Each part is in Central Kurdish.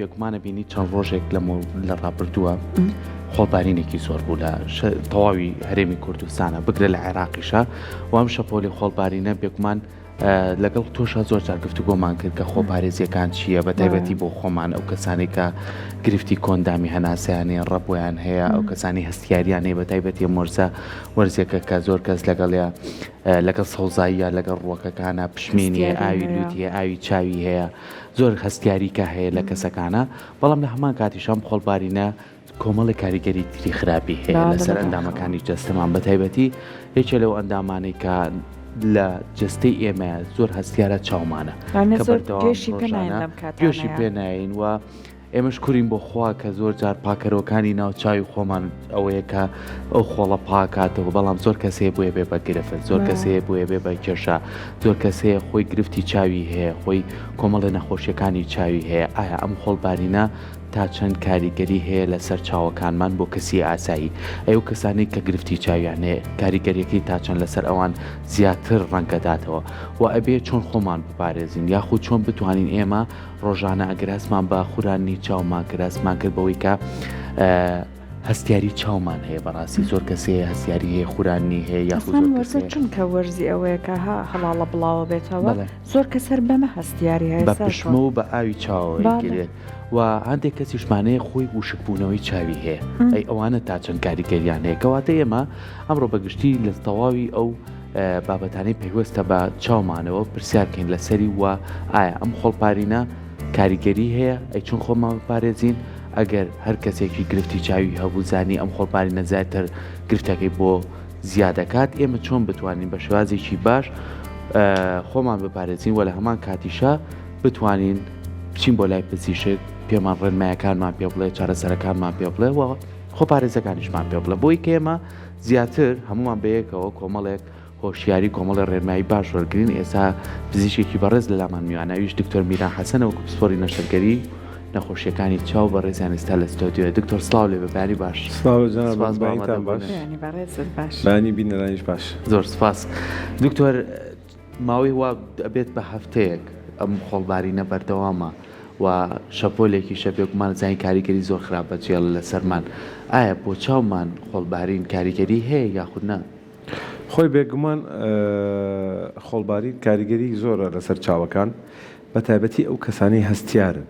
بێگومان ئەبینی چەند ڕۆژێک لەمەو لە ڕابردووە خۆڵبارینێکی زۆر بوو لە تەواوی هەرێمی کوردستانە بگرە لە عێراقیشە و ئەم شەپۆلی خۆڵبارینە بێگومان لەگەڵ تۆشا زۆر جار گفتوگۆمان کرد کە خۆپارێزیەکان چییە بە تایبەتی بۆ خۆمان ئەو کەسانی کە گرفتی کۆندامی هەناسەیان هەیە ڕەبۆیان هەیە ئەو کەسانی هەستیاریان هەیە بە تایبەتی مۆرزە وەرزێکە کە زۆر کەس لەگەڵە لەگەڵ سەوزاییە لەگەڵ ڕووەکەکانە پشمینی ئاوی لوتیە ئاوی چاوی هەیە زۆر هەستیاری کە هەیە لە کەسەکانە بەڵام لە هەمان کاتیش ئەم خۆڵبارینە کۆمەڵی کاریگەری تری خراپی هەیە لەسەر ئەندامەکانی جەستەمان بە تایبەتی یەکێ لەو ئەندامانەی کە لە جەستەی ئێمە زۆر هەستیارە چاومانە کە بەردەوام گوێشی پێ ناین و ئێمەش شوکرین بۆ خوا کە زۆر جار پاکەرەوەکانی ناو چاوی خۆمان ئەوەیە کە ئەو خۆڵە پاکاتەوە بەڵام زۆر کەس هەیە بۆیە بێ بە گرفت زۆر کەس هەیە بۆیە بێ بە کێشە زۆر کەس هەیە خۆی گرفتی چاوی هەیە خۆی کۆمەڵی نەخۆشیەکانی چاوی هەیە ئایا ئەم خۆڵبارینە تا چەند کاریگەری هەیە لەسەر چاوەکانمان بۆ کەسی ئاسایی ئەو کەسانی کە گرفتی چاویان هەیە کاریگەریەکەی تا چەند لەسەر ئەوان زیاتر ڕەنگەداتەوە و ئەبێ چۆن خۆمان بپارێزین یاخود چۆن بتوانین ئێمە ڕۆژانە ئەگەر هەستمان بە خورانی چاومان کرد هەستمان کرد بەوەی کە هەستیاری چاومان هەیە بەڕاستی زۆر کەسێ هەستیاری هەیە خورانی هەیە یاخود زۆر وەرزە چونکە وەرزی ئەوەیە کە ها هەڵاڵە بڵاوە بێتەوە زۆر کەس هەر بەمە هەستیاری هەیە بە پشمە و بە ئاوی چاوەوە گرێت و هەندێک کەسیشمانەیە خۆی وشکبوونەوەی چاوی هەیە ئەی ئەوانە تا چەند کاریگەریان هەیە کەواتە ئێمە ئەمڕۆ بەگشتی لە تەواوی ئەو بابەتانەی پەیوەستە بە چاومانەوە پرسیار بکەین لەسەری و ئایا ئەم خۆڵپارینە کاریگەری هەیە ئەی چۆن خۆمان بپارێزین ئەگەر هەر کەسێکی گرفتی چاوی هەبوو زانی ئەم خۆڵپارینە زیاتر گرفتەکەی بۆ زیادەکات ئێمە چۆن بتوانین بە شێوازێکی باش خۆمان بپارێزین و لە هەمان کاتیشا بتوانین بچین بۆ لای پزیشک پێمان ڕێنمایەکانمان پێ بڵێ چارەسەرەکانمان پێ بڵێ و خۆپارێزەکانیشمان پێ بڵێ بۆی کە ئێمە زیاتر هەموومان بەیەکەوە کۆمەڵێک هۆشیاری کۆمەڵی ڕێنمایی باش وەرگرین ئێستا پزیشکێکی بەڕێز لەلامان میوانە ئەویش دکتۆر میران حەسەنە وەکو پسپۆری نەشتەرگەری نەخۆشیەکانی چاو بەڕێزیان ئێستا لە ستۆدیۆیە دکتۆر سڵاو لێ بێ بەیانی باش سڵاو لە جەنابت سپاس بۆ بەیانیتان باش ئامادەبوونت. بەیانی بەڕێزت باش. بەیانی بینەرانیش باش. زۆر سپاس دکتۆر ماوەی وا ئەبێت بە هەفتەیەک ئەم خۆڵبارینە بەردەوامە و شەپۆلێکیشە بێگومان زانین کاریگەری زۆر خراپ بەجێڵە لەسەرمان ئایا بۆ چاومان خۆڵبارین کاریگەری هەیە یاخود نا؟ خۆی بێگومان خۆڵبارین کاریگەری زۆرە لەسەر چاوەکان بە تایبەتی ئەو کەسانەی هەستیارن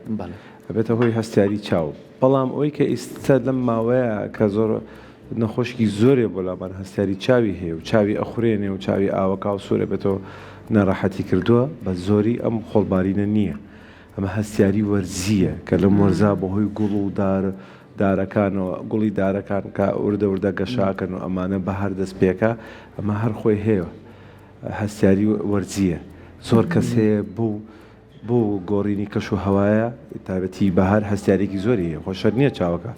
ئەبێتە هۆی هەستیاری چاو بەڵام ئەوەی کە ئیستا لەم ماوەیە کە زۆر نەخۆشکی زۆرێ بۆ لامان هەستیاری چاوی هەیە و چاوی ئەخورێنێ و چاوی ئاوەکا و سوورە بێتەوە ناڕەحەتی کردووە بە زۆری ئەم خۆڵبارینە نییە ئەمە هەستیاری وەرزییە کە لەم وەرزا بەهۆی گوڵ و دار دارەکانەوە گوڵی دارەکان کە وردە وردە گەشاکەن و ئەمانە بەهار دەست پێکا ئەمە هەر خۆی هەیە هەستیاری وەرزییە زۆر کەس هەیە بۆ بۆ گۆڕینی کەش و هەوایە تایبەتی بەهار هەستیارێکی زۆری هەیە خۆ شەرت نییە چاوەکە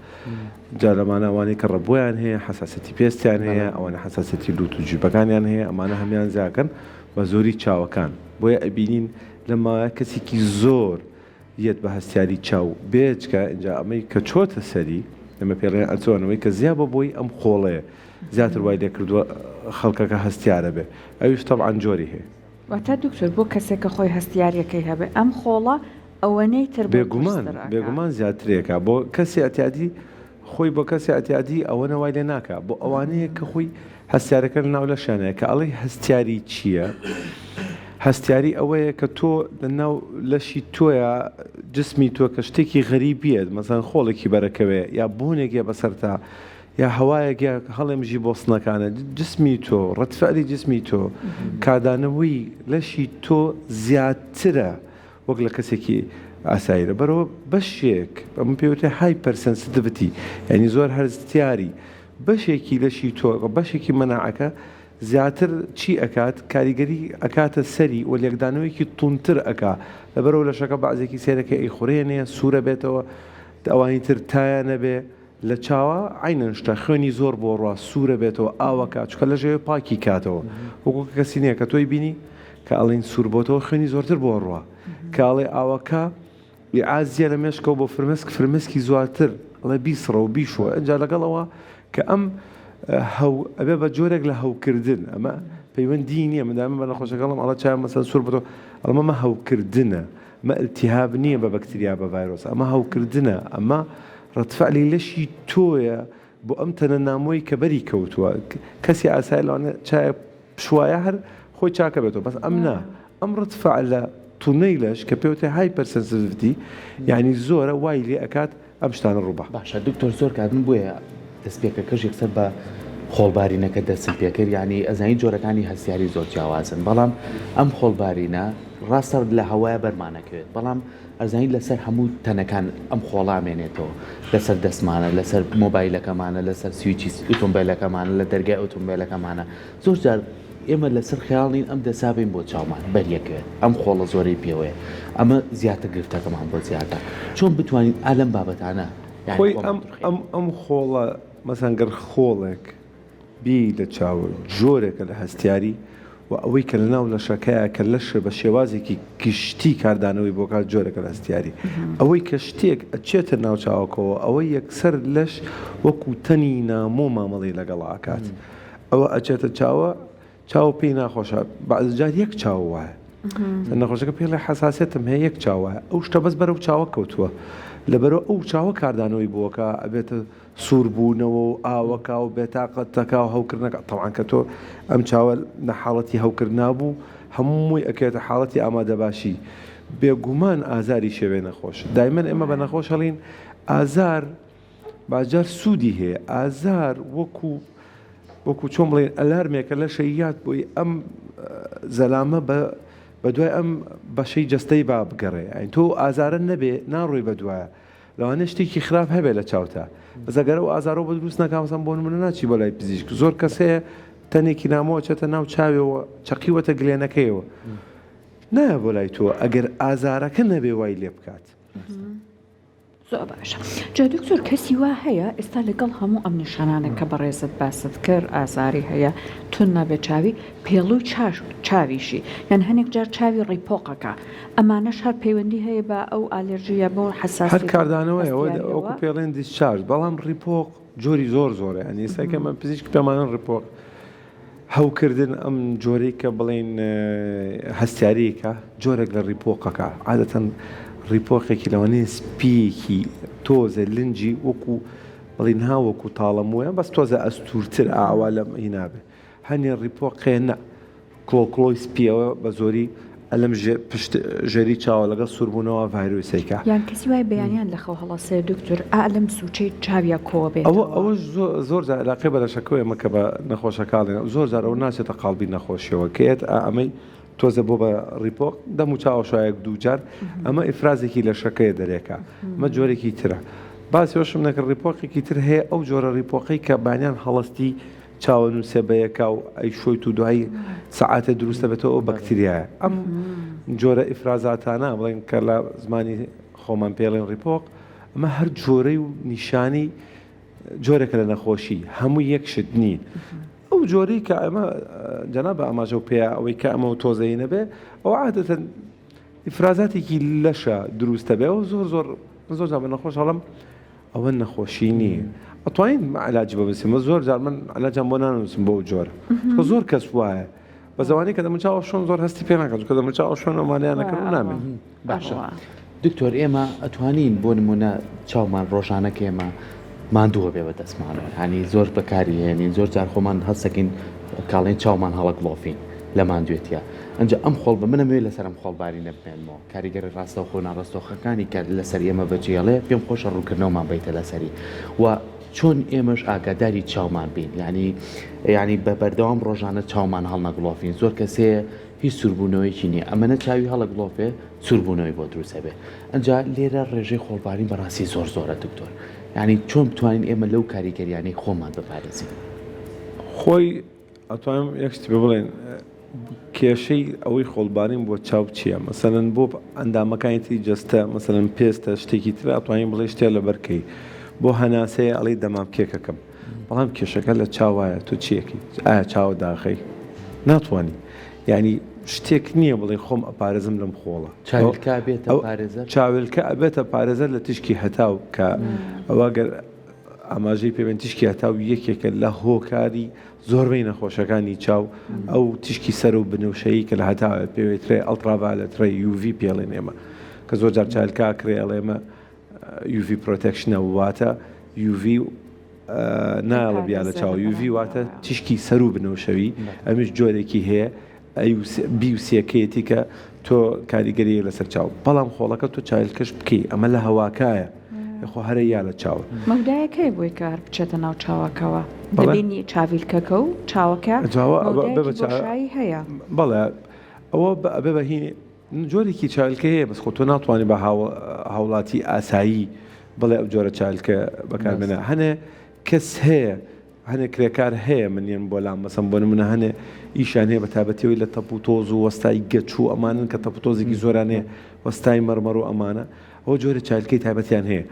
جا لەمانە ئەوانەی کە ڕەبۆیان هەیە حەساسەتی پێستیان هەیە ئەوانە حەساسەتی لوت و جیبەکانیان هەیە ئەمانە هەمان زیاکەن بە زۆری چاوەکان بۆیە ئەبینین لەم ماوەیە کەسێکی زۆر یەت بە هەستیاری چاو بێجگە ئینجا ئەمەی کە چۆتە سەری ئێمە پێڵێن ئەچۆن ئەوەی کە زیا بۆ بۆی ئەم خۆڵەیە زیاتر وای لێکردووە خەڵکەکە هەستیارە بێ ئەویش تەبعەن جۆری هەیە. واتە دکتۆر بۆ کەسێک کە خۆی هەستیاریەکەی هەبێ ئەم خۆڵە ئەوەنەی تر بۆی بێگومان قورستر ئەکا. بێگومان زیاترێکە بۆ کەسی ئەتیادی خۆی بۆ کەسی ئەتیادی ئەوەنە وای لێ ناکا بۆ ئەوانەیە کە خۆی هەستیارەکە لە ناو لەشیان هەیە کە ئەڵێی هەستیاری چییە؟ هەستیاری ئەوەیە کە تۆ لە ناو لەشی تۆیا جسمی تۆ کە شتێکی غەریبیە مەسەن خۆڵێکی بەرەکەوێ یا بۆنێک یە بەسەرتا یا هەوایەک یا هەڵێمژی بۆسنەکانە جسمی تۆ ڕەتفعلی جسمی تۆ کاردانەوەی لەشی تۆ زیاترە وەک لە کەسێکی ئاسایی لەبەرەوە بەشێک ئەمە پێوتێ hypersensitivity یعنی زۆر هەستیاری بەشێکی لەشی تۆ بەشێکی مەناعەکە زیاتر چی ئەکات کاریگەری ئەکاتە سەری و لێکدانەوەیەکی توندتر ئەکا لەبەرەوە لەشەکە بەعزێکی سێرەکە ئەیخورێنێ سوورە بێتەوە ئەوانی تر تایە نەبێ لە چاوا عەینەن شتە خوێنی زۆر بۆ ڕوا سوورە بێتەوە ئاوەکە چونکە لەژێ پاکی کاتەوە وەکو کەسی نییە کە تۆی بینی کە ئەڵین سوور بۆتەوە خوێنی زۆرتر بۆ ڕوا کە ئەڵێ ئاوەکە ئیعازیە لە مێشکەوە بۆ فرمسک فرمسکی زواتر ئەڵێ بیسڕە و بیشۆ ئەجا لەگەڵەوە کە ئەم هەو ئەبێ بە جۆرێک لە هەوکردن ئەمە پەیوەندی نییە مدامە بە نەخۆشەکەڵم ئەڵە چای مەسەن سوور بۆتەوە ئەڵمەمە هەوکردنە. مە التهاب نییە بە بەکتریا بە ڤایرۆس ئەمە هەوکردنە ئەمە ڕەتفعلی لەشی تۆیە بۆ ئەم تەنە نامۆی کە بەری کەوتووە کەسی ئاسای لەوانە چایە پشوایە هەر خۆی چاکە بێتەوە بەس ئەم نا ئەم ڕەتفعلە تونەی لەش کە پێوتێ hypersensitivity یعنی زۆرە وای لێ ئەکات ئەم شتانە ڕووبا. باشە دکتۆر زۆر کات من بۆیە دەستپێکەکەش یەکسەر بە خۆڵبارینەکە دەستم پێکرد یانی ئەزانی جۆرەکانی هەستیاری زۆر جیاوازن بەڵام ئەم خۆڵبارینە ڕاستە لە هەوایە بەرمانەکەوێت بەڵام ئەزانی لەسەر هەموو تەنەکان ئەم خۆڵا مێنێتەوە لەسەر دەستمانە لەسەر مۆبایلەکەمانە لەسەر سویچی ئۆتۆمبیلەکەمانە لە دەرگای ئۆتۆمبیلەکەمانە زۆر جار ئێمە لەسەر خەیاڵ نین ئەم دەسا بین بۆ چاومان بەریەکەوێت ئەم خۆڵە زۆرەی پێوەیە ئەمە زیاتر گرفتەکەمان بۆ زیادە چۆن بتوانین ئا لەم بابەتانە یانی خۆی خۆمان ئەم دوورخەین. ئەم ئەم خۆڵە مەسەن گەر خۆڵێک بی لە چاو جۆرێکە لە هەستیاری و ئەوەی کە لە ناو لەشەکەیە کە لەش بە شێوازێکی گشتی کاردانەوەی بۆ کات جۆرێکە لە هەستیاری ئەوەی کە شتێک ئەچێتە ناو چاوەکەوە ئەوە یەکسەر لەش وەکو تەنی نامۆ مامەڵەی لەگەڵا ئەکات ئەوە ئەچێتە چاوە چاو پێی ناخۆشە بەعزی جار یەک چاو وایە نەخۆشەکە پێڵێ حەساسیەتم هەیە یەک چاو وایە ئەو شتە بەس بەرەو چاوە کەوتووە لەبەرەوە ئەو چاوە کاردانەوەی بۆکە ئەبێتە سووربوونەوە و ئاوەکە و بێتاقەتەکە و هەوکردنەکە تەوان کە تۆ ئەم چاوە لە حاڵەتی هەوکردنا بوو هەمووی ئەکەوێتە حاڵەتی ئامادەباشی بێگومان ئازاری شێوێ نەخۆش دایمەن ئێمە بە نەخۆش هەڵین ئازار باجار سوودی هەیە ئازار وەکو وەکو چۆن بڵێن ئەلارمێکە لە شەیات بۆی ئەم زەلامە بە بە دوای ئەم بەشەی جەستەی با بگەڕێ ئەین تۆ ئازارە نەبێ ناڕۆی بە دوایە لەوانەیە شتێکی خراپ هەبێ لە چاوتا بەس ئەگەر ئەو ئازارەوە بە دروست نەکا مەسەن بۆ نمونە ناچی بۆ لای پزیشک زۆر کەس هەیە تەنێکی نامۆ چێتە ناو چاوێەوە چەقیوەتە گلێنەکەیەوە نایە بۆ لای تۆ ئەگەر ئازارەکە نەبێ وای لێ بکات. زۆر باشە جا دکتۆر کەسی وا هەیە ئێستا لەگەڵ هەموو ئەم نیشانانە کە بەڕێزت باست کرد ئازاری هەیە تون نابێت چاوی پێڵوی چاش چاویشی یان هەنێک جار چاوی ڕیپۆقەکە ئەمانەش هەر پەیوەندی هەیە بە ئەو ئالێرژیە بۆ حەساسی هەر کاردانەوەیە وەکو پێڵێن discharge بەڵام ڕیپۆق جۆری زۆر زۆرە یانی ئێستا کە من پزیشک پێمانن ڕیپۆق هەوکردن ئەم جۆرەی کە بڵێین هەستیارییەکە جۆرێک لە ڕیپۆقەکە عادەتەن ڕیپۆقێکی لەوانەیە سپییەکی تۆزێ لنجی وەکو بڵین ها وەکو تاڵە موویە بەس تۆزە ئەستوورتر ئاوا لەم هی نابێ هەنێ ڕیپۆقێ نا کڵۆکڵۆی سپیەوە بە زۆری ئەلم پشت ژێری چاوە لەگەڵ سووربوونەوە ڤایرۆسێکە. یان کەسی وای بەیانیان لە خەو هەڵەسێ دکتۆر ئا لەم سوچەی چاویا کۆوە بێتەوە. ئەوە ئەوەش زۆر جار ئەلاقەی بە لەشەکەوەیە ئەمە کە بە نەخۆشەکە ئەڵێن زۆر جار ئەوە ناچێتە قاڵبی نەخۆشیەوە کە یەت ئا ئەمەی تۆزێ بۆ بە ڕیپۆق دەم و چاوە شایەک دوو جار ئەمە ئیفرازێکی لەشەکەیە دەرێکە ئەمە جۆرێکی ترە باسی ئەوەشم نەکرد ڕیپۆقێکی تر هەیە ئەو جۆرە ڕیپۆقەی کە بانیان هەڵەستی چاوەنووسێ بەیەکا و ئەیشۆیت و دوایی سەعاتێ دروست دەبێتەوە ئەو بەکتریایە ئەم جۆرە ئیفرازاتانە بڵێن کە لە زمانی خۆمان پێڵێن ڕیپۆق ئەمە هەر جۆرەی و نیشانی جۆرێکە لە نەخۆشی هەموو یەک شت نین ئەو جۆرەی کە ئەمە جەناب بە ئاماژە و پێیا ئەوەی کە ئەمە و تۆزەی نەبێ ئەو عادەتەن ئیفرازاتێکی لەشە دروستە بێ ئەو زۆر زۆر زۆر جار بە نەخۆش هەڵم ئەوە نەخۆشی نییە ئەتوانین علاجی بۆ بنووسین بەس زۆر جار من علاجیان بۆ نانووسم بۆ جۆرە چونکە زۆر کەس وایە بە زەوانی کە دەموچاوە شۆن زۆر هەستی پێ ناکەن چونکە دەموچاوە شۆن ئەمانەیان نەکرد و نامێن باشە دکتۆر ئێمە ئەتوانین بۆ نمونە چاومان ڕۆژانە کە ئێمە ماندووە بێ بە دەستمانەوە هەنی زۆر بەکاری هێنین زۆر جار خۆمان هەستەکەین کاڵێن چاومان هەڵەگڵۆفین لە ماندوێتە ئەنجا ئەم خۆڵ بە منەمەوێت لەسەر ئەم خۆڵباری نەبمێنمەوە کاریگەری ڕاستەوخۆ و ناڕاستەوخەکانی کە لەسەر ئێمە بەجێڵێ پێم خۆشە ڕوونکردنەوەمان بیتە لەسەری و چۆن ئێمەش ئاگاداری چاومان بین یعنی یعنی بە بەردەوام ڕۆژانە چاومان هەڵنەگڵۆفین زۆر کەسێ هیچ سووربوونەوەیەکی نییە ئەمەنە چاوی هەڵەگڵۆفێ سووربوونەوەی بۆ دروست ئەبێ ئەنجا لێرە ڕێژەی خۆڵبارین بەڕاستی زۆر زۆرە دکتۆر یعنی چۆن بتوانین ئێمە لەو کاریگەریانەی خۆمان بپارێزین؟ خۆی ئەتوانم یەک شتی پێ بڵێن کێشەی ئەوەی خۆڵبارین بۆ چاو چییە مەسەلەن بۆ ئەندامەکانی تری جەستە مەسەلەن پێستە شتێکی تر ئەتوانین بڵێ شتێ لەبەرکەی بۆ هەناسەیە ئەڵێی دەمامکێکەکەم بەڵام کێشەکە لە چاوایە تۆ چیەکەی ئایا چاوە داخەی ناتوانانی یعنی شتێک نییە بڵێ خۆم ئەپارێزم لەم خۆڵە چاویلکە ئەبێتە پارێزەر چاویلکە ئەبێتە پارێزەر لە تیشکی هەتاو کە ئەوە گەر ئاماژەی پێبێن تیشکی هەتاو یەکێکە لە هۆکاری زۆربەی نەخۆشەکانی چاو ئەو تیشکی سەر و بنەوشەیی کە لە هەتاوە پێوێترێ ultraviolet ray UV پێڵێن ئێمە. کە زۆر جار چایلکە ئەکرێ ئەڵێ ئێمە UV protection ە واتە UV نایەڵە بیا لە چاو UV واتە تیشکی سەروو بنەوشەوی ئەمیش جۆرێکی هەیە بی و سێکەیەتی کە تۆ کاریگەری لەسەر چاو بەڵام خۆڵەکە تۆ چایلکەش بکەی ئەمە لە هەواکایە خۆ هەرە یا لە چاو مەودایەکەی بۆی کە هەر بچێتە ناو چاوەکەوە دەبینی چاویلکەکە و چاوەکە مەودایەکی هەیە بەڵێ ئەوە ئەبێ بە هینی جۆرێکی چاویلکە هەیە بەس خۆ تۆ ناتوانانی بە هاوڵاتی ئاسایی بڵێ ئەو جۆرە چاویلکە بەکاربێنە هەنێ کەس هەیە هەنێ کرێکار هەیە من یەن بۆ لام مەسەن بۆ نمونە هەنێ ئیشان هەیە بە تابەتیەوەی لە تەپ و تۆز و وەستای گەچ و ئەمانن کە تەپ و تۆزێکی زۆران هەیە وەستای مەرمەر و ئەمانە ئەو جۆرە چاویلکەی تایبەتیان هەیە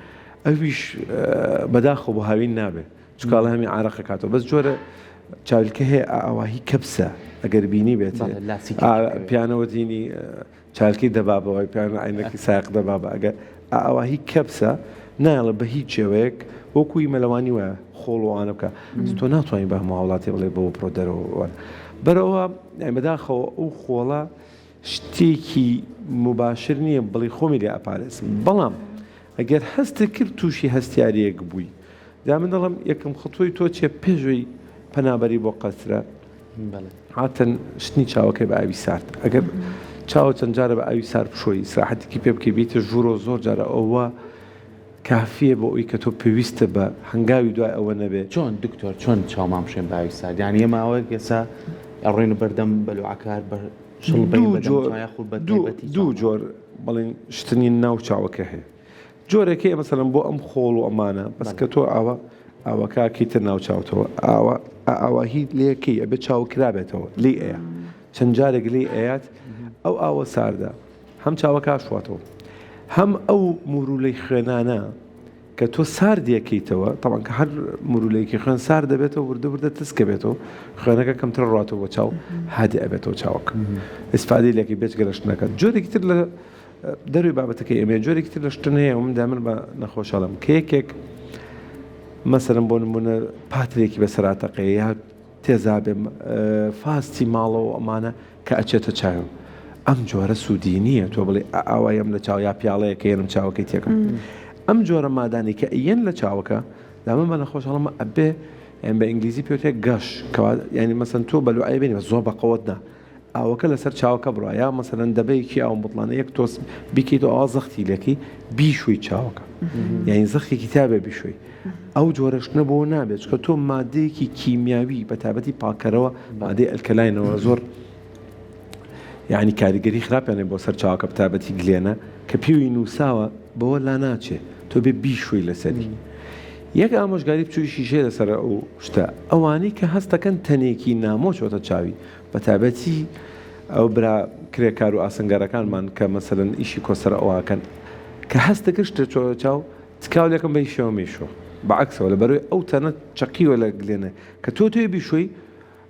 ئەویش بەداخەوە بۆ هاوین نابێ چونکە ئەڵێ هەمی عارەق ئەکاتەوە بەس جۆرە چاویلکە هەیە ئاواهی کەپسە ئەگەر بینی بێت پیانەوە دینی چاویلکەی دەبابەوە پیان عینەکی ساق دەبابە ئەگەر ئاواهی کەپسە نایڵە بە هیچ شێوەیەک وەکوی مەلەوانی وایە خۆڵوانە بکە تۆ ناتوانین بە هەموو هاوڵاتی بڵێ بەوە بڕۆ دەرەوە بەرەوە بەداخەوە ئەو خۆڵە شتێکی مباشر نییە بڵی خۆمی لێ ئەپارێزم بەڵام ئەگەر هەستت کرد تووشی هەستیارییەک بووی جا من دەڵێم یەکەم خەتۆی تۆ چیە پێش ئەوەی پەنابەری بۆ قەسرە هاتن شتنی چاوەکەی بە ئاوی سارد ئەگەر چاوە چەند جارە بە ئاوی سارد بشۆی ئیسراحەتێکی پێ بکەی بیتە ژوورۆ زۆر جارە ئەوە کافیە بۆ ئەوی کە تۆ پێویستە بە هەنگاوی دوای ئەوە نەبێ. چۆن دکتۆر چۆن چاومان بشێن بە ئاوی سارد یانی ئێمە ئەوەیەک ئێستا ئەڕۆینە بەردەم بەلوعەکار بە شڵ بەین بە دەم چاو یاخود بە تایبەتی دوو جۆر بڵێن شتنی ناو چاوەکە هەیە جۆرێک هەیە مەسەلەن بۆ ئەم خۆڵ و ئەمانە بەس کە تۆ ئاوا ئاوەکە کەیتە ناو چاوتەوە ئاوا ئاوا هیچ لێکەی ئەبێ چاو کرابێتەوە لێی ئەیە چەند جارێک لێی ئەیات ئەو ئاوە ساردە هەم چاوەکە ئەشواتەوە هەم ئەو مورولەی خوێنانە کە تۆ ساردیەکەیتەوە تەبعەن کە هەر مورولەیەکی خوێن سارد دەبێتەوە وردە وردە تسکە بێتەوە خوێنەکە کەمتر ڕاتەوە بۆ چاو هادی ئەبێتەوە چاوەکە ئیسفادەی لەکەی بێجگە لە شتنەکە جۆرێکی تر لە دەروی بابەتەکەی ئێمە جۆرێکی تر لە شتن هەیە و من دامن بە نەخۆشەڵم کە یەکێک مەسەرم بۆ نمونە پاترێکی بەسەراتەقەیە یا تێزابێ فاستی ماڵەوە ئەمانە کە ئەچێتە چاوم ئەم جۆرە سوودی نییە تۆ بڵێ ئاوایەم لە چاو یا پیاڵەیەکە یەنم چاوەکەی تێکم ئەم جۆرە مادانی کە ئەیەن لە چاوەکە دامە بە نەخۆش هەڵمە ئەبێ یان بە ئینگلیزی پێوتێ گەش کەوا یعنی مەسەن تۆ بەلوعەیە بینی بە زۆر بەقەوەت نا ئاوەکە لەسەر چاوەکە بڕا یا مەسەلەن دەبەیەکی ئاو مطلانە یەک تۆز بیکەیت و ئاوا زەختی لەکەی بیشۆی چاوەکە یعنی زەختێکی تابێ بیشۆی ئەو جۆرە شتنە بۆ نابێت چکە تۆ مادەیەکی کیمیاوی بە تابەتی پاکەرەوە مادەی alkaline ەوە زۆر یعنی کاریگەری خراپیان بۆ سەر چاوەکە بەتایبەتی گلێنە کە پێوی نووساوە بەوە لا ناچێ تۆ بێ بیشۆی لەسەری یەک ئامۆژگاری بچووی شیشەی لەسەر ئەو شتە ئەوانەی کە هەستەکەن تەنێکی نامۆ چۆتە چاوی بەتایبەتی ئەو برا کرێکار و ئاسنگەرەکانمان کە مەسەلەن ئیشی کۆسەر ئەوواکەن کە هەستەکە شتە چۆتە چاو تکاو لێکم بە هیچ شێوە مەیشۆ بە عەکسەوە لە بەرەوەی ئەو تەنە چەقیوە لە گلێنە کە تۆ تۆی بیشۆی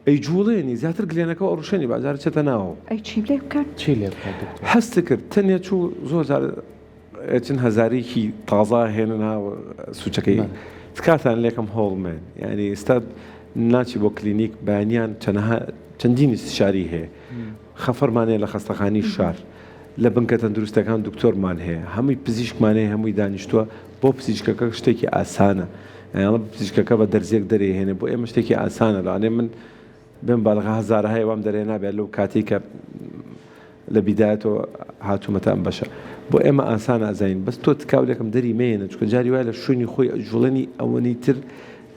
ئەی جوڵێنی زیاتر گلێنەکەەوە ئەڕوشێنی باجارە چێتە ناوەوە. ئەی چی لێ بکات؟ چی لێ بکات دکتۆر؟ هەست کرد تەنێ چوو زۆر جار ئەچن هەزارێکی تازە هێنن ها سوچەکەی تکاتان لێکم هۆڵمێن یعنی ئێستا ناچی بۆ کلینیک بەیانیان چەنەها چەندین استشاری هەیە خەفەرمان هەیە لە خەستەخانی شار لە بنکە تەندروستەکان دکتۆرمان هەیە هەمووی پزیشکمان هەیە هەمووی دانیشتووە بۆ پزیشکەکە شتێکی ئاسانە یاڵە پزیشکەکە بە دەرزیەک دەرێهێنێ بۆ ئێمە شتێکی ئاسانە لەوانەیە من بێم بالغە هەزارەهای وام دەرێنابێت لەو کاتێک کە لە بیدایەتەوە هاتوومەتە ئەم بەشە بۆ ئێمە ئاسان ئازانین بەس تۆ تکاولێکم دەری مێنە چکە جاری وای لە شوێنی خۆی ئەجوڵێنی ئەوەنی تر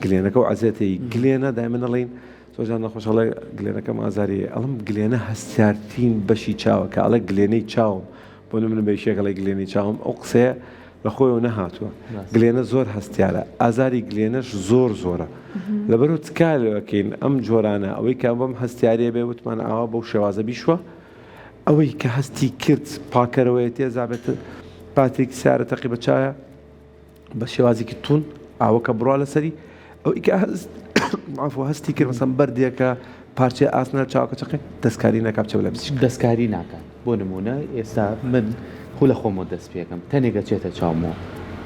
گلێنەکە و عەزێتەی گلێنە دایمە نەڵین زۆرجار نەخۆش ئەڵێ گلێنەکەم ئازاری هەیە ئەڵم گلێنە هەستیارترین بەشی چاوە کە ئەڵێ گلێنەی چاوم بۆ نمونە بە یەکێک ئەڵێ گلێنەی چاوم ئەو قسەیە لە خۆیەوە نەهاتووە گلێنە زۆر هەستیارە ئازاری گلێنەش زۆر زۆرە لەبەرو تکا لەکەین ئەم جۆرانە ئەوەی کە بەم هەستیاریە بێ وتمان ئاوا بەو شێوازە بیشوە ئەوەی کە هەستی کرد پاکەرەوەیە تێزابێت پاتێکی سارە تەقی بە چایە بە شێوازێکی توند ئاوەکە بڕوا لەسەری ئەو ئیکە هەست عفو هەستی کرد مەسەن بەردێکە پارچەی ئاسنە چاوەکە چەقی دەستکاری نەکا بچێ لە پزیشک دەستکاری ناکات بۆ نمونە ئێستا من خو لە خۆمەوە دەست پێکەم تەنێک ئەچێتە چاومەوە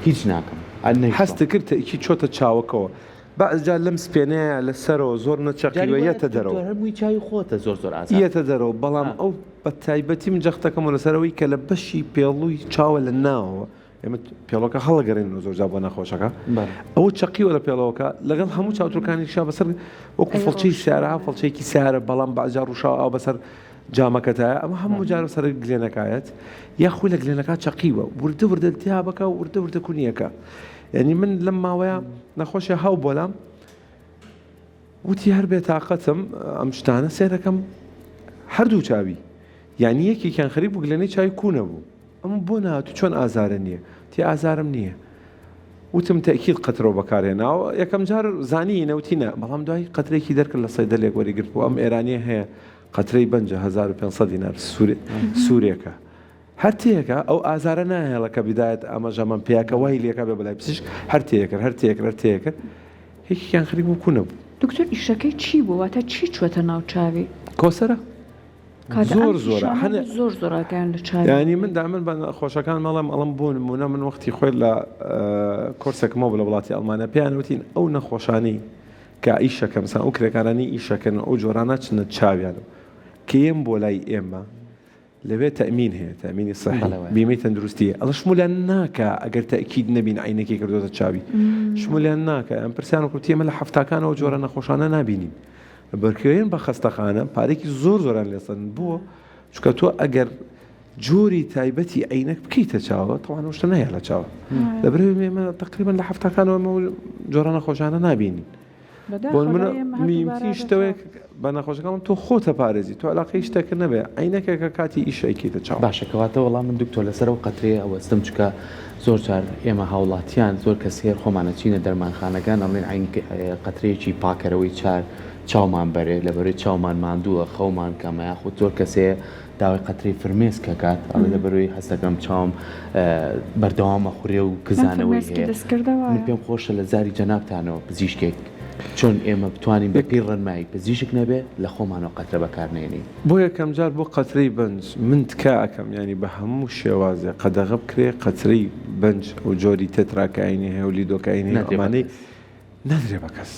هیچ ناکەم ئە نەیشۆم. هەست کرد تەئکی چۆتە چاوەکەوە بەعز جار لەم سپێنەیە لە سەرەوە زۆر جاری نەچەقیوە وایە یەتە دکتۆر دەرەوە هەر مووی چاوی خۆتە زۆر زۆر ئازار یەتە دەرەوە بەڵام ئا. ئەو. بە تایبەتی من جەختەکەمەوە لەسەر ئەوەی کە لە بەشی پێڵووی چاوە لە ناوەوە ئێمە پێڵۆکە هەڵەگەڕێنەوە زۆر جار بۆ نەخۆشەکە ئەوە چەقیوە لە پێڵەوەکە لەگەڵ هەموو چاوترکانیشا بەسەر وەکو فڵچەی سیارە فڵچەیەکی سیارە بەڵام بەجار ڕوشاو ئاو بەسەر جامەکەتایە ئەمە هەموو جارە سەر گلێنەکایەت یاخوی لە گلێنەکە چەقیوە وردە وردە التهابەکە وردە وردە کونیەکە یعنی من لەم ماوەیە نەخۆشی هاو بۆلام وتی هەر بێتاقەتم ئەم شتانە سێرەکەم هەردوو چاوی یعنی یەکێکیان خەریک بوو گلێنەی چاوی کوونە بوو ئەم بۆ نهاتوو چۆن ئازارە نییە تی ئازارم نییە وتم تەکیل قەترەوە بەکارهێناوە یەکەم جار زانی نەوتی نە بەڵام دوای قەترێکی دەرکرد لە سەیدەلێک وەریگرت بوو ئەم ئێرانیە هەیە قەترەی بەنجە 1500 دینار سوورێکە هەر تێکە ئەو ئازارە ناهێڵە کە بدایەت ئاماژەمان پیاکە وای لێکا بێ بەلای پزیشک هەر تێکرد هەر تێکرد هەر تێکرد هیچیان خەریک بوو کوونە بوو. دکتۆر ئیشەکەی چی بوو واتە چی چوەتە ناو چاوی؟ کۆسەرە زۆر زۆرە هەنێ زۆر زۆر ئاگایان لە چاوی یانی من دامن بە نەخۆشەکان مەڵێم ئەڵم بۆ نمونە من وەختی خۆی لە کۆرسێکمەوە لە وڵاتی ئەڵمانیا پێیان وتین ئەو نەخۆشانی کە ئیشەکەم سان ئەو کرێکارانی ئیشەکەن ئەو جۆرانە چنە چاویان کە یەم بۆ لای ئێمە لەوێ تەئمین هەیە تەئمینی سەحی بیمەی تەندروستی ئەڵە شمولیان ناکا ئەگەر تەئکید نەبین عینەکی کردۆتە چاوی شمولیان ناکا ئەم پرسیان کوتی ئێمە لە حەفتاکانەوە جۆرە نەخۆشانە نابینین بەرکەوێن بە خەستەخانە پارێکی زۆر زۆران لێسەن بووە چکە تۆ ئەگەر جۆری تایبەتی عینەک بکەیتە چاوە تەوان شتە نایە لە چاوە لەبەر ئێمە تقریبا لە حەفتاکانەوە جۆرە نەخۆشانە نابینین بۆ نمونە میمتی شتەوەیەک بە نەخۆشەکەم تۆ خۆتە پارێزی تۆ علاقەی شتەکە نەبێ عینەکێکە کاتی ئیش ئەیکەیتە چاو. باشە کەواتە وەڵام من دکتۆر لەسەر ئەو قەترەیە ئەوەستم چونکە زۆر جار ئێمە هاوڵاتیان زۆر کەس هەیە خۆمان ئەچینە دەرمانخانەکان ئەڵێن عەین قەترەیەکی پاکەرەوەی چار چاومان بەرێ لەبەرەی چاومان ماندووە خەومان کەمە یاخود زۆر کەس هەیە داوای قەترەی فرمێسک ئەکات ئەڵێ لەبەرەوەی هەست دەکەم چاوم بەردەوام ئەخورێ و کزانەوەی هەیە من پێم خۆشە لە زاری جەنابتانەوە پزیشکێک چۆن ئێمە بتوانین بە پێی ڕێنمایی پزیشک نەبێ لە خۆمانەوە قەترە بەکار نێنین. بۆ یەکەم جار بۆ قەترەی بەنج من تکا ئەکەم یانی بە هەموو شێوازێ قەدەغە بکرێ قەترەی بەنج ئەو جۆری تێتراکاینی هەیە و لیدۆکاینی هەیە ئەمانەی نادرێ بە کەس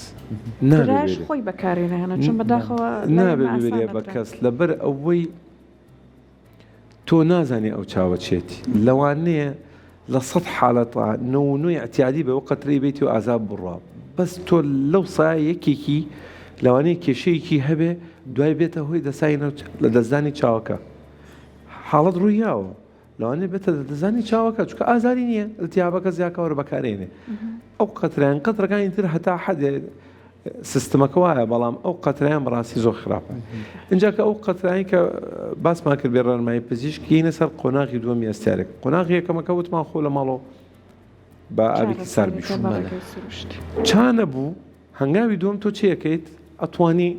نابێ خۆی بەکاری نەهێنا چون بەداخەوە نابێ ببرێ بە کەس لەبەر ئەوەی تۆ نازانی ئەو چاوە چێتی لەوانەیە لە سەد حالەتا نەونوی اعتیادی بێ و قەترەی بیتی و ئازاب بڕوا بەس تۆ لەو سا یەکێکی لەوانەیە کێشەیەکی هەبێ دوای بێتە هۆی دەسای لە دەستدانی چاوەکە حاڵەت ڕوویاوە لەوانەیە بێتە دەزانی چاوەکە چونکە ئازاری نییە التیابەکە زیاکەوەرە بەکارێنێ ئەو قەترەیان قەترەکانی تر هەتا حەدێ سیستمەکە وایە بەڵام ئەو قەترەیان بەڕاستی زۆر خراپە اینجا کە ئەو قەترانی کە باسمان کرد بێ ڕێنمایی پزیشک یینە سەر قۆناغی دووەمی ئەستیارێک قۆناغی یەکەمەکە وتمان خۆ لە ماڵەوە بە ئاوێکی سارد بیشۆ چا نەبوو هەنگاوی دووەم تۆ چی ئەکەیت ئەتوانی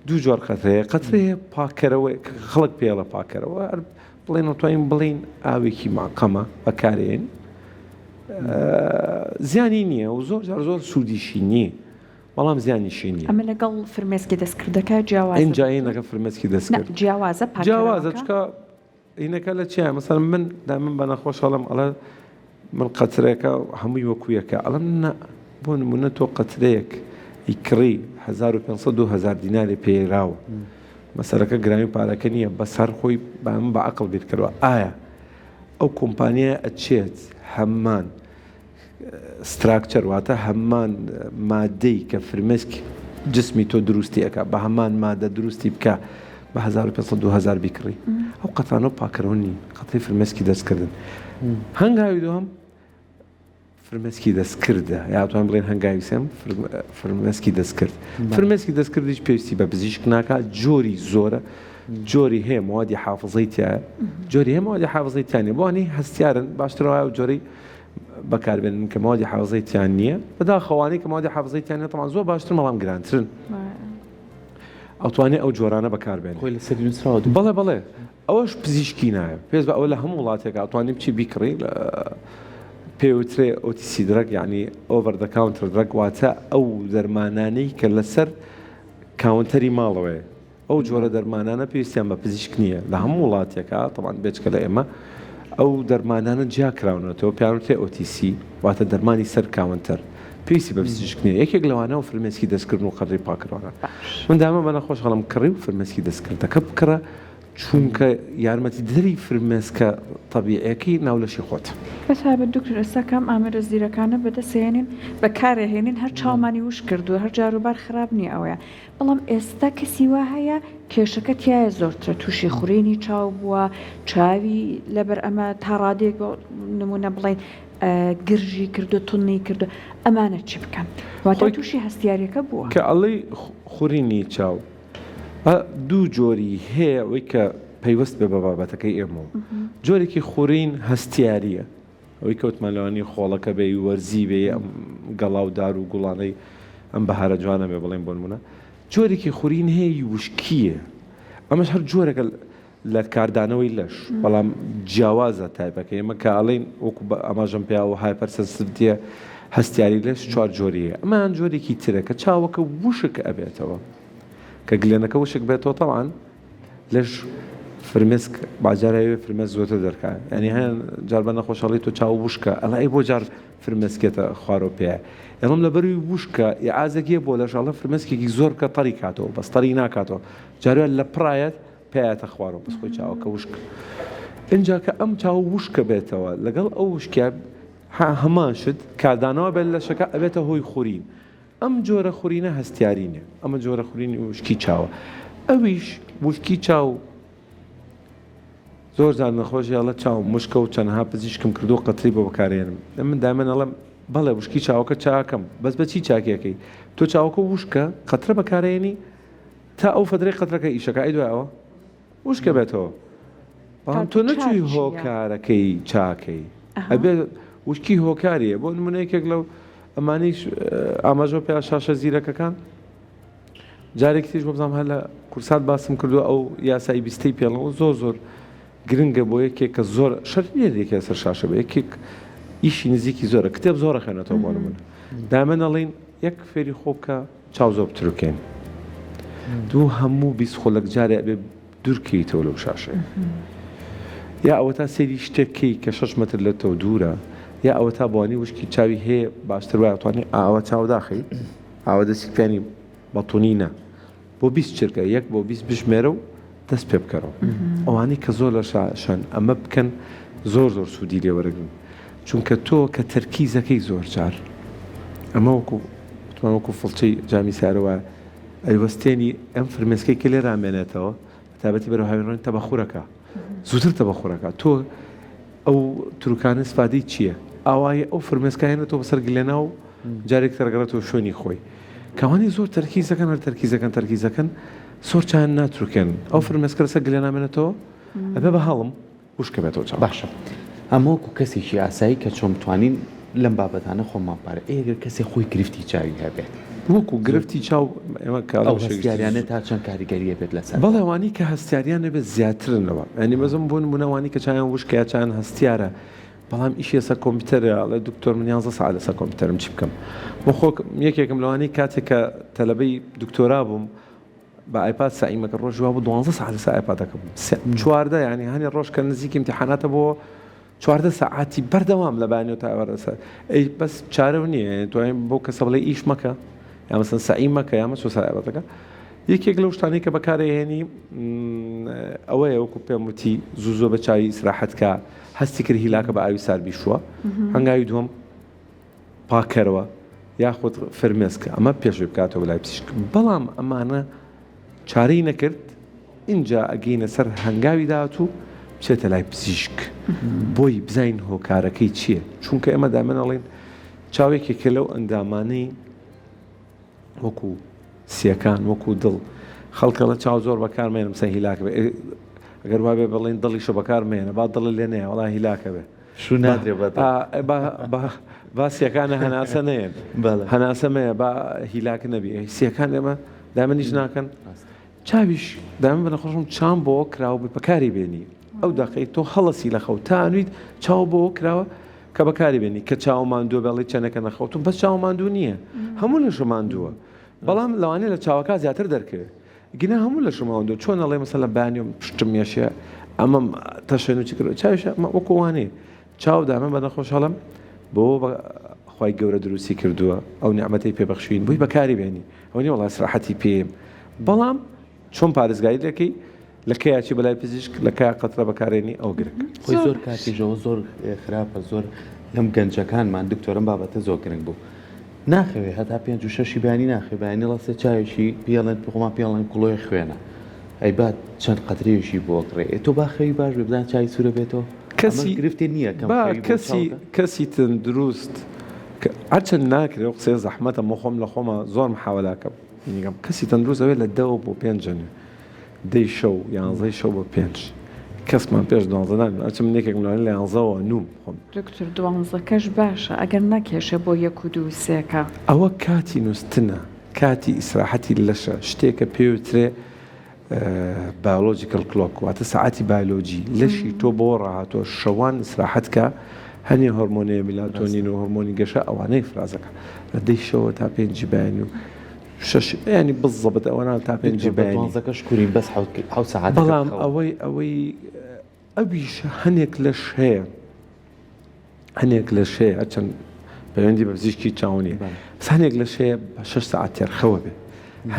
دوو جۆر قەترەیە قەترەیە پاکەرەوە خەڵک پێڵە پاکەرەوە هەر بڵێن ئەتوانین بڵین ئاوێکی ماقەمە بەکارێن زیانی نییە و زۆر جار زۆر سوودیشی نییە بەڵام زیانیشی نییە ئەمە لەگەڵ فرمێسکی دەستکردەکە جیاوازە ئینجا هینەکە فرمێسکی دەستکرد جیاوازە جیاوازە چکە هینەکە لە چیایە مەسەلەن من دائما بە نەخۆش ئەڵێم ئەڵێ من قەترەکە هەمووی وەکو یەکە ئەڵێم نا بۆ نمونە تۆ قەترەیەک ئیکڕی 1500 2000 دینارێ پێراوە مەسەرەکە گرانی پارەکە نییە بەس هەر خۆی با من بە عەقڵ بیرکەرەوە ئایا ئەو کۆمپانیای ئەچێت هەمان structure واتە هەمان مادەی کە فرمێسک جسمی تۆ دروستی ئەکا بە هەمان مادە دروستی بکە بە 1500 2000 بیکڕی ئەو قەتانە پاکەرەوە نین قەتەی فرمێسکی دەستکردن هەنگاوی دووەم فرمێسکی دەستکردە یا توان بڵێن هەنگاوی سێم فرمێسکی دەستکرد فرمێسکی دەستکردیش پێویستی بە پزیشک ناکات جۆری زۆرە جۆری هەیە موادی حافظەی تایە جۆری هەیە موادی حافظەی تیانە بۆ ئەوانەی هەستیارن باشتر وایە و جۆری بەکاربێنن کە موادی حافظەی تیان نییە بەداخەوانەی کە موادی حافظەی تیان نیە تەمان زۆر باشتر بەڵام گرانترن ئەتوانێ ئەو جۆرانە بەکاربێن خۆی لەسەر نووسراوە بەڵێ بەڵێ ئەوەش پزیشکی نایە پێست بە ئەوە لە هەموو وڵاتێک ئەتوانی بچی بیکڕی پێوترێ OTC drug یعنی over the counter drug واتە ئەو دەرمانانەی کە لەسەر counter ی ماڵەوەیە ئەو جۆرە دەرمانانە پێویستیان بە پزیشک نییە لە هەموو وڵاتێکا تەبعەن بێجگە لە ئێمە ئەو دەرمانانە جیا کراونەتەوە پێیان وترێ OTC واتە دەرمانی سەر counter پێویستی بە پزیشک نییە یەکێک لەوانە و فرمێسکی دەستکردن و قەترەی پاککردنەوە من دامە بە نەخۆش هەڵم کڕی و فرمێسکی دەستکردەکە بکڕە. چونکە یارمەتیدەری فرمێسکە تەبیعیەکەی ناو لەشی خۆتە. بەتایبەت دکتۆر ئێستا کە ئەم ئامێرە زیرەکانە بەدەست هێنین بەکارئەهێنین هەر چاومانی وشک کردووە هەر جاروبار خراپ نییە ئەوەیە بەڵام ئێستا کەسی وا هەیە کێشەکە تیایە زۆرترە تووشی خورینی چاو بووە چاوی لەبەر ئەمە تا ڕادەیەک بۆ نمونە بڵێین گرژی کردو تونی کردو ئەمانە چی بکەن واتە تووشی هەستیاریەکە بووە. کە ئەڵێی خورینی چاو با دوو جۆری هەیە ئەوەی کە پەیوەست بێ بە بابەتەکەی ئێمەوە جۆرێکی خورین هەستیاریە ئەوەی کەوتمان لەوانی خۆڵەکە بێ وەرزی بێ ئەم گەڵا و دار و گوڵانەی ئەم بەهارە جوانە بێ بڵێن بۆ نمونە جۆرێکی خورین هەیە وشکیە ئەمەش هەر جۆرەکە لە کاردانەوەی لەش بەڵام جیاوازە تایپەکە ئێمە کە ئەڵێین وەکو ئاماژەم پێیاوە hypersensitivity ە هەستیاری لەش چوار جۆری هەیە ئەمەیان جۆرێکی ترە کە چاوەکە وشک ئەبێتەوە کە گلێنەکە وشک بێتەوە تەوان لەش فرمێسک باجارەوێ فرمێسک زۆرتر دەرکا ینی هەیە جار بە نەخۆشەڵی تۆ چاو وشکە ئەڵێ ئەی بۆ جار فرمێسکێتە خوارەوە پێ ئەڵم لەبەروی وشکە ئیعازێک بۆ لەش ئەڵێ فرمێسکێکی زۆر بکە تەڕی کاتەوە بەس تەڕی ناکاتەوە جارێ لە پڕایەت پێیاتە خوارەوە بەس خۆی چاوەکە وشک ئینجا کە ئەم چاو وشکە بێتەوە لەگەڵ ئەو وشکیا هەمان شت کاردانەوە بێت لەشەکە ئەبێتە هۆی خورین ئەم جۆرە خورینە هەستیاری نیە ئەمە جۆرە خورینی وشکی چاوە ئەویش وشکی چاو زۆر جار نەخۆشی ئەڵێ چاوم وشکە و چەندها پزیشکم کردو قەتری بۆ بەکارێنم من دایمەن ئەڵێم بەڵێ وشکی چاوەکە چاکەم بەس بەچی چاکیەکەی تۆ چاوەکە وشکە قەترە بەکارێنی تا ئەو فەترەی قەترەکە ئیشەکە ئەی دوای ئەوە وشکە بێتەوە بەڵام تۆ نەچووی هۆکارەکەی چاکەی ئەبێ وشکی هۆکاریە بۆ نمونە یەکێک لەو ئەمانیش ئاماژە پێ شاشە زیرەکەکان جارێکی تریش بۆ بزانم هەر لە کورسات باسم کردو ئەو یاسای بیستەی پێڵەوە زۆر زۆر گرنگە بۆ یەکێک کە زۆر شەرت نییە یەکێ سەر شاشە بێ یەکێک ئیشی نزیکی زۆرە کتێب زۆر خوێنێتەوە بۆ نمونە دامە نەڵین یەک فێری خۆ بکە چاو زۆر بتروکێن دوو هەموو 20 خولەک جارێ ئەبێ دوورکەیتەوە لەو شاشەیە یا ئەوەتا سەیری شتێک کەی کە 6 مەتر لە تۆ دوورە یا ئەوەتا بۆانی وشکی چاوی هەیە باشتر وایە توانی ئاوا چاو داخەی ئاوا دەستی پیانی بەتونی نا بۆ 20 چرکە یەک بۆ 20 بژمێرە و دەست پێ بکەرەوە ئەوانەی کە زۆر لە شاشەن ئەمە بکەن زۆر زۆر سوودی لێ وەرەگرن چونکە تۆ کە تەرکیزەکەی زۆر جار ئەمە وەکو وتمان وەکو فڵچەی جامی سارە وایە ئەیوەستێنی ئەم فرمێسکەی کە لێ رامێنێتەوە تابەتی بەرەو هاوین ڕۆین تەبەخورەکە زووتر تەبەخورەکە تۆ ئەو تورکانە سپادەی چییە؟ ئاوایی ئەو فرمێسکە هێنێتەوە بەسەر گلێنا و جارێک تر ئەگەڕێتەوە شوێنی خۆی. کەوانی زۆر تەرکیز دەکەن هەر تەرکیز دەکەن تەرکیز دەکەن زۆر چایان ناتروکێن ئەو فرمێسکە لەسەر گلێنا مێنێتەوە ئەبێ بە هەڵم وشکە بێتەوە چاو. باشە ئەمە وەکو کەسێکی ئاسایی کە چۆن بتوانین لەم بابەتانە خۆمان پارێ ئەی ئەگەر کەسێ خۆی گرفتی چاوی هەبێت؟ وەکو گرفتی چاو ئێمە کە ئەو هەستیاریانە تا چەند کاریگەری هەبێت لەسەر؟ بەڵێ ئەوانەی کە هەستیاریان هەبێت زیاترن لەوە یانی مەزم بۆ نمونە ئەوانەی کە چاویان وشکە یا چاویان هەستیارە بەڵام ئیشی لەسەر کۆمپیوتەرە ئەڵێ دکتۆر من یانزە سەعات لەسەر کۆمپیوتەرم چی بکەم بۆ خۆ یەکێکم لەوانەی کاتێک کە تەلەبەی دکتۆرا بووم بە ئایپاد سەعیمەکە ڕۆژی وابوو دوانزە سەعات لەسەر ئایپادەکە بووم 14 یانی هەنێ ڕۆژ کە نزیکی امتحاناتە بۆ 14 سەعاتی بەردەوام لە بەیانیەوە تا ئێوارە لەسەر ئەی بەس چارە و نییە یانی توانین بۆ کەسە بڵێ ئیش مەکە یا مەسەن سەعی مەکە یا مەچۆ سەر ئایپادەکە یەکێک لەو شتانەی کە بەکارێهێنی ئەوەیە وەکو پێم وتی زوو زوو بە چاوی ئیسراحەت کە هەستی کرد هیلاکە بە ئاوی سارد بیشووە هەنگاوی دووەم پاککەرەوە یاخود فرمێسک ئەمە پێشوی بکاتەوە لای پزیشک بەڵام ئەمانە چارەی نەکرد ئینجا ئەگەینە سەر هەنگاوی داهاتوو بچێتە لای پزیشک بۆی بزانین هۆکارەکەی چییە چونکە ئێمە دامن ئەڵێن چاوێکێکە لەو ئەندامانەی وەکو سیەکان وەکو دڵ خەڵکەڵە چاو زۆر بەکار مێنم سە هیلاکە بێ ئەگەر وابێ بڵێن دڵیشە بەکار مێنە با دڵ لێ نەیە وڵا هیلاکە بێ شو نادرێ بە دڵ. با با سیەکانە هەناسە نەیەن بەڵێ. هەناسە مەیە با هیلاک نەبی ئەی سیەکان ئێمە دایمە نیش ناکەن چاویش دایمە بە نەخۆشم چام بۆ کراوە بووی بەکاری بێنی ئەو دەقەی تۆ هەڵەسی لە خەو تا ئەنویت چاو بۆ کراوە کە بەکاری بێنی کە چاو ماندووە بەڵی چەنەکە نەخەوتم بەس چاو ماندوو نییە هەموو لەشە ماندووە بەڵام لەوانەیە لە چاوەکە زیاتر دەرکەوێت گنا هەموو لەشم ئەوەندە چۆن ئەڵێ مەسەلەن بەیانیۆم پشتم یەشێ ئەمەم تەشەن و چی کردوە چاویش ئەمە وەکو وانەیە چاو دامە بە نەخۆش هەڵم بۆ بە خوای گەورە دروستی کردووە ئەو نیعمەتەی پێ بەخشوین بۆی بەکاری بێنی ئەوە نیە وەڵا ئیسراحەتی پێیم بەڵام چۆن پارێزگاری لەکەی؟ لە کەیا چی بەلای پزیشک لە کەیا قەترە بەکارێنی ئەوە گرنگە. خۆی زۆر کاتیشەوە زۆر خراپە زۆر لەم گەنجەکانمان دکتۆرم بابەتە زۆر گرنگ بوو ناخەوێ هەتا پێنج و شەشی بەیانی ناخەوێ بەیانی ڕاستە چاوێکی پێڵێن خۆمان پێڵێن کوڵۆی خوێنە ئەی با چەند قەترەیەکی بۆ کڕێ ئێ تۆ با خەوی باش بێ بزان چاوی سوورە بێتەوە کەسی گرفتێ نییە کەم با خەوی بۆ کەسی چاوکە کەسی تەندروست کە هەرچەند ناکرێ ئەو قسەیە زەحمەتە من خۆم لە خۆما زۆر محاوەلاکەم یەکەم کەسی تەندروست ئەوێ لە دەوە بۆ پێنج نوێ دەی شەو یانزەی شەو بۆ پێنج کەسمان پێش دوانزە نانوم ئەچم من یەکێکم لەوانە لە یانزەوە نوم خۆم. دکتۆر دوانزەکەش باشە ئەگەر نەکێشێ بۆ یەک و دوو و سێکە. ئەوە کاتی نوستنە کاتی ئیسراحەتی لەشە شتێکە پێوترێ biological clock واتە سەعاتی بایۆلۆجی لەشی تۆ بەوە ڕاهاتوە شەوان ئیسراحەت کە هەنێ هۆرمۆنەیە میلاتۆنین و هۆرمۆنی گەشە ئەوانەی ئیفرازەکە لە دەی شەوە تا پێنجی بەیانی و شەش ینی بزەبت ئەوەنا تا پێنجی دکتۆر بە بەیانی دوانزەکەش کورین بەس حەوت حەوت سەعاتەکە بەڵام بخەوە. ئەوەی ئەوەی ئەویش هەنێک لەش هەیە هەنێک لەش هەیە هەرچەند پەیوەندی بە پزیشکی چاو نییە بەڵێ. بەس هەنێک لەش هەیە بە شەش سەعات تێرخەوە بێ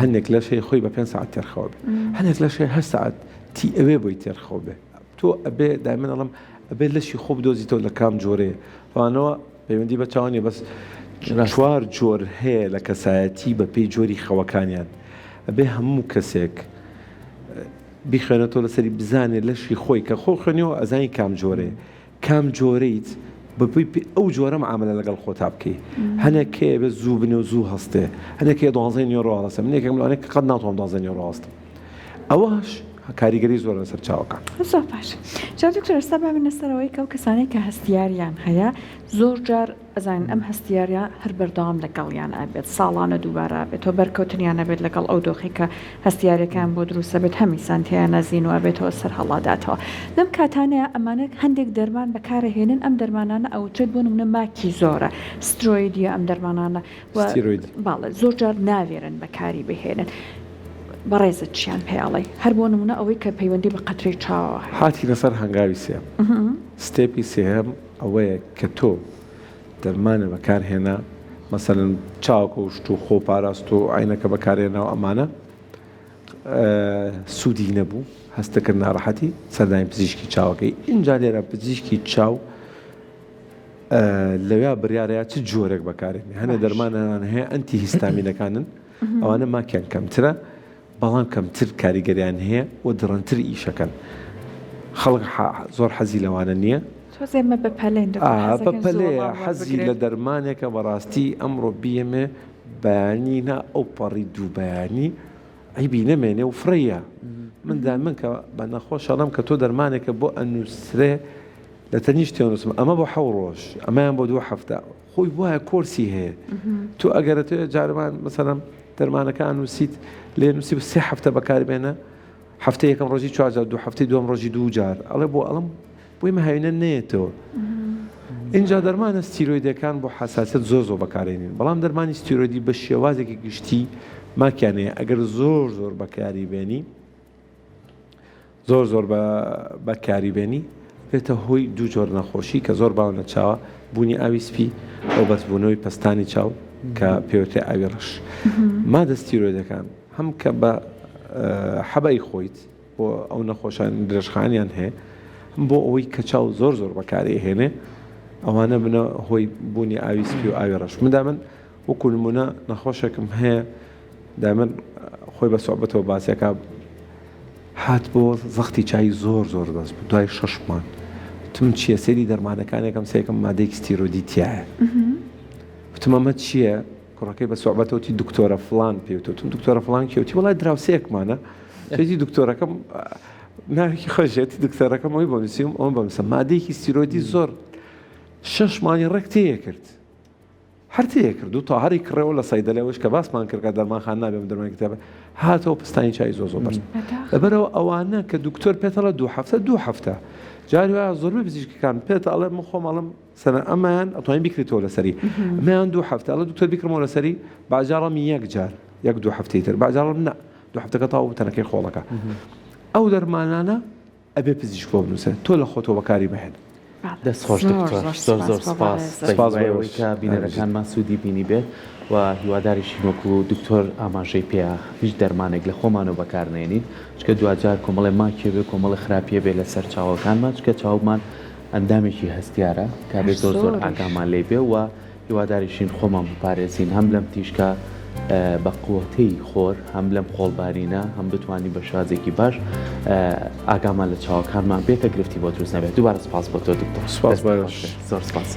هەنێک لەش هەیە خۆی بە پێنج سەعات تێرخەوە بێ هەنێک لەش هەیە هەشت سەعات تی ئەوێ بۆی تێرخەوە بێ تۆ ئەبێ دایمەن ئەڵێم ئەبێ لەشی خۆ بدۆزیتەوە لە کام جۆرەیە ئەوانەوە پەیوەندی بە چاو نیە بەس چوار جۆر هەیە لە کەسایەتی بە پێی جۆری خەوەکانیان ئەبێ هەموو کەسێک بیخوێنێتەوە لەسەری بزانێ لەشی خۆی کە خۆ خوێنیەوە ئەزانی کام جۆرەیە کام جۆرەیت بەپێی پێ ئەو جۆرە معاملە لەگەڵ خۆتا بکەی هەنێک کێ بێ زوو بنێ و زوو هەستێ هەنێک کێ دوانزەی نیوەڕۆ هەڵەسێ من یەکێکم لەوانەیە کە قەت ناتوانم دوانزەی نیوەڕۆ هەستم ئەوەش کاریگەری زۆر لەسەر چاوەکان. زۆر باش جا دکتۆر ئێستا با بێینە سەر ئەوەی کە ئەو کەسانەی کە هەستیاریان هەیە زۆر جار ئەزانین ئەم هەستیاریە هەر بەردەوام لەگەڵیان ئەبێت ساڵانە دووبارە ئەبێتەوە بەرکەوتنیان ئەبێت لەگەڵ ئەو دۆخەی کە هەستیاریەکەیان بۆ دروست ئەبێت هەمیسان تێیانا زینوو ئەبێتەوە سەر هەڵاداتەوە لەم کاتانەیا ئەمانە هەندێک دەرمان بەکارەهێنن ئەم دەرمانانە ئەوترێت بۆ نمونە ماکی زۆرە سترۆیدیە ئەم دەرمانانە و ستیرۆید. بەڵێ زۆر جار ناوێرن بەکاری بهێنن بەڕێزت چیان پێ ئەڵێی هەر بۆ نمونە ئەوەی کە پەیوەندی بە قەترەی چاوەوە هەیە. هاتینە سەر هەنگاوی سێیەم step ی سێیەم ئەوەیە کە تۆ دەرمانە بەکار هێنا مەسەلەن چاوەکە و شت و خۆ پاراست و عینەکە بەکارهێنا و ئەمانە سوودی نەبوو هەستەکرد ناڕەحەتی سەردانی پزیشکی چاوەکەی ئینجا لێرە پزیشکی چاو لەویا بڕیارەیە چ جۆرێک بەکارێنی هەنێ دەرمانیان هەیە anti هیستامینەکانن ئەوانە ماکیان کەمترە بەڵام کەمتر کاریگەریان هەیە و دڕندتر ئیشەکەن خەڵک زۆر حەزی لەوانە نییە. تۆزێ ئێمە بەپەلەین دکتۆر حەزەکەین زوو بەپەلەیە وەڵام حەزی لە وەربگرین. دەرمانێکە بەڕاستی ئەمڕۆ بیەمێ بەیانی نا ئەو پەڕی دوو بەیانی عەیبی نەمێنێ و فڕێیە من دایمەن کە بە نەخۆش ئەڵێم کە تۆ دەرمانێکە بۆ ئەنووسرێ لە تەنیشت تێنووسم ئەمە بۆ حەو ڕۆژ ئەمەیان بۆ دوو هەفتە خۆی وایە کۆرسی هەیە تۆ ئەگەر ئەتەوێ جارمان مەسەلەن دەرمانەکە ئەنووسیت لێ نووسی بە سێ هەفتە بەکاربێنە هەفتە یەکەم ڕۆژی چوار جار دوو هەفتەی دووەم ڕۆژی دوو جار ئەڵێ بۆ ئەڵم بۆی مەهاوینە نەیەتەوە اینجا دەرمانە ستیرۆیدەکان بۆ حساسیت زۆر زۆر بەکارێنین بەڵام دەرمانی ستیرۆیدی بە شێوازێکی گشتی ماکیانەیە ئەگەر زۆر زۆر بەکاری بێنی زۆر زۆر بە بەکاری بێنی بێتە هۆی دوو جۆر نەخۆشی کە زۆر باون لە چاوە بوونی ئاوی سپی و بەرزبوونەوەی پەستانی چاو کە پێوترێ ئاوی ڕەش مادە ستیرۆیدەکان هەم کە بە حەبای خۆیت بۆ ئەو نەخۆشان درێژخانیان هەیە هەم بۆ ئەوەی کە چاو زۆر زۆر بەکاری هێنێ ئەوانە بنە هۆی بوونی ئاوی سپی و ئاوی ڕەش مدا من وەکو نمونە نەخۆشێکم هەیە دایمەن خۆی بە سوعبەتەوە باسیەکە هات بۆ زەختی چای زۆر زۆر بەس بوو دوای شەش مانگ وتم چییە سەیری دەرمانەکانێکم سێکم مادەیەکی ستیرۆیدی تایە وتم ئەمە چییە کوڕەکەی بە سوعبەتەوتی دکتۆرە فلان پێوتوتم دکتۆرە فلان کێوتی وڵای دراوسێکمانە چێتی دکتۆرەکەم ناوێکی خۆشێتی دکتۆرەکەم ئەوی بۆ نووسیم ئەوم بەمسە مادەیەکی ستیرۆیدی زۆر شەش مانگی ڕێک تێیە کرد هەر تێکرد و تاهەری کڕێەوە لە سەیدەلێ ئەوەش کە باسمان کرد کە دەرمانخان نابێ ئەم دەرمانی کتابە هاتەوە پستانی چای زۆر زۆر بەرز لەبەرەوە ئەوانە کە دکتۆر پێتەڵە دوو هەفتە دوو هەفتە جاری وایە زۆربەی پزیشکەکان پێت ئەڵێ من خۆم ئەڵێم سەنە ئەمەیان ئەتوانین بیکرێتەوە لەسەری ئەمەیان دوو هەفتە ئەڵێ دکتۆر بیکڕمەوە لەسەری باجاڕم یەک جار یەک دوو هەفتەی تر باجاڕم نا دوو هەفتەکە تاو تەنەکەی خۆڵەکە ئەو دەرمانانە ئەبێ پزیشک بۆ بنووسێت تۆ لە خۆتەوە بەکاری مەهێنە. دەست خۆش دکتۆر زۆر زۆر سپاس سپاس بۆ ئەوەی کە بینەرەکانمان سوودی بینی بێت و هیواداریشین وەکو دکتۆر ئاماژەی پێیا هیچ دەرمانێک لە خۆمانەوە بەکار نێنین چکە دواجار کۆمەڵێ ماکێ بێ کۆمەڵێ خراپیە بێ لەسەر چاوەکانمان چکە چاومان ئەندامێکی هەستیارە کابێ زۆر زۆر ئاگامان لێ بێ و هیواداریشین خۆمان بپارێزین هەم لەم تیشکە بە قوەتەی خۆر هەم لەم خۆڵبارینە هەم بتوانین بە شێوازێکی باش ئاگامان لە چاوەکانمان بێ کە گرفتی بۆ دروست نەبێت دووبارە سپاس بۆ تۆ دکتۆر سپاس زۆر سپاس.